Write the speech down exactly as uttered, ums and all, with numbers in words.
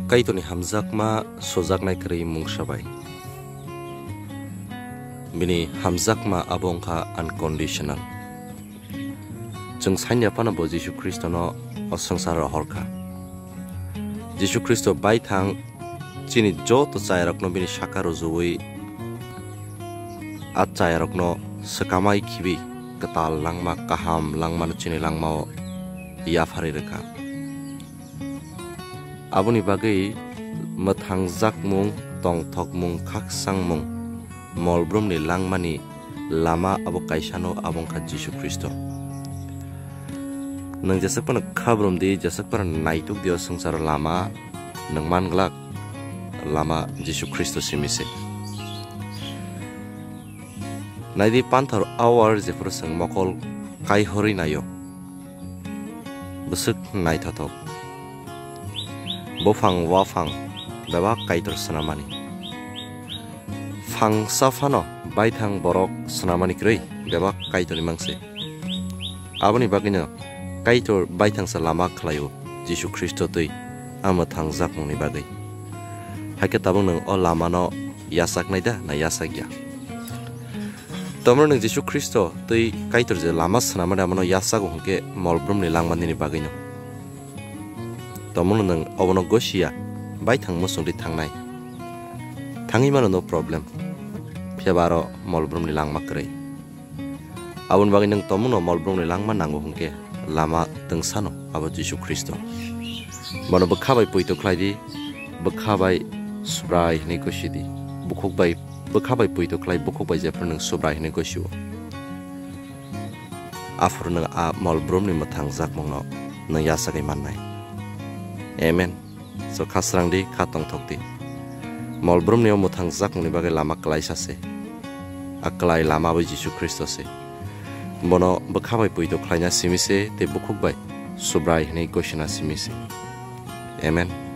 Kaitorni hamjakma sujaknai kwrwi mungsa bai. Bini hamjakma abo wngkha unconditional. Chwng sanya phano bo Jisu Khristono o swngcharo rohorkha. Jisu Khristo baithang chini joto chayarokno bini saka rwjui, a chayarokno swkamai khibi kwtal langma, kaham langmano chini langmao yapharwi rwkha. Aboni bagwi mwthangjakmung, tongthokmung, khaksangmung, molbrumni langmani lama abo kaisano, abo wngkha Jisu Khristo. Nwng jeswk phano khabrum di, jeswk phano naituk di o swngcharo lama, nwng man glak lama Jisu Khristo simi se. Naidi panthor hour jephuru chwng mokol kaihorwi naio. Bwswk naithothok. Buphang waphang bebak Kaitor swnamani. Phangsa phano baithang borok swnamani kwrwi bebak Kaitorni mangse. Aboni bagwino Kaitor baithangsa lama khlaio Jisu Khristo twi a mwthangjakmungni bagwi. Hakhe tabuk nwng o lamano yachaknai da na yachakya? Tomorrow nwng Jisu Khristo twi Kaitor je lama swnamani amano yachago hwnkhe molbrumni langma nini bagwino. Tomorrow nwng obono gosiya, baithang muchungdi thangnai. Thangwi mano no problem. Phiya ba aro molbrumni langma kwrwi. Aboni bagwi nwng tomungno molbrumni langma nango hwnkhe lama twngsano abo Jisu Khristo. Bono bwkha bai poito khlai di, bwkha bai Subrai hwnwi gosi di. Bukhuk bai, bwkha bai poito khlai, bukhuk bai jephru nwng Subrai hwnwi gosio. Aphuru nwng a molbrumni mwthangjakmungno nwng yachagwi mannai. Amen. So kha srang di, kha tongthok di. Molbrumni o mwthangjakmungni bagwi lama kwlaisa se. A kwlai lama abo Jisu Khristo se. Bono bwkha bai poito khlaina simi se tei bukhuk bai Subrai hwnwi gosina simi se. Amen.